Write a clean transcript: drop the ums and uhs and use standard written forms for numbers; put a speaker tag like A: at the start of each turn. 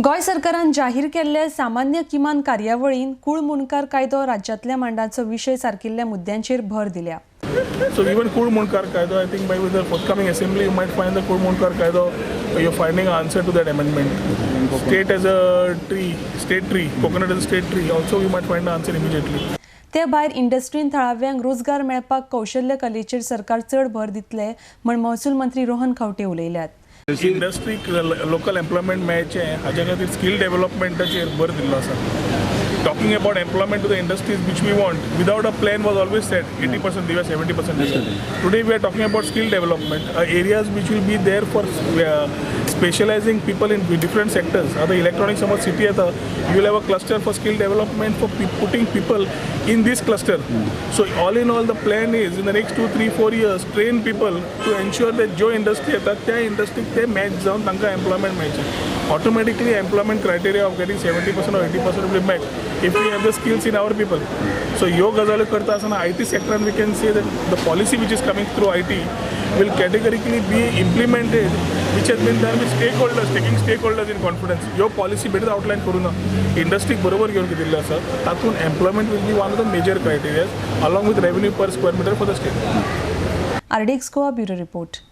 A: गोंय सरकारान जाहीर केल्ले सामान्य किमान कार्यावळीन कूळ मुंडकार कायदो, राज्यांतल्या मांडांचो विशय सारकिल्ल्या मुद्द्यांचेर भर दिल्या.
B: So even Kul Mundkar Kaido, I think by with the forthcoming assembly, you might find the Kul Mundkar Kaido, you're finding an answer to that amendment. State as a tree, state tree, coconut as a state tree, also you might find the answer immediately.
A: ते भायर इंडस्ट्रीन थळाव्यांक रोजगार मेळपाक कौशल्य कलेचेर सरकार चड भर दितले म्हण महसूल मंत्री रोहन खंवटे उलयल्यात.
B: इंडस्ट्रीक लोकल एम्प्लॉयमेंट मेळचें हाज्या खातीर स्कील डेव्हलपमेंटाचेर भर दिल्लो आसा. Talking about employment to the industries which we want without a plan was always set, 80% दिवया, 70% दिवया. Today we are talking about skill development areas which will be there for specializing people in different sectors. आतां electronics समज city येता, you will have a cluster for skill development, for putting people in this cluster. So all in all, the plan is in the next 2, 3, 4 years, train people to ensure that ज्यो industry येतात त्या इंडस्ट्रीक ते match जावन तांकां employment मेळचें. Automatically employment criteria of getting 70% or 80% will be met if we have the skills in our people. So ह्यो गजाली करता आसतना I T सेक्टरान we can say that the policy which is coming through IT will categorically be implemented, which has been done with stakeholders, taking stakeholders in confidence. ह्यो policy बेठीच आउटलायन करूं ना, इंडस्ट्रीक बरोबर घेवन दिल्लो आसा. तातूंत employment will be one of the major criterias along with revenue per square meter for the state.
A: RDX Goa, bureau report.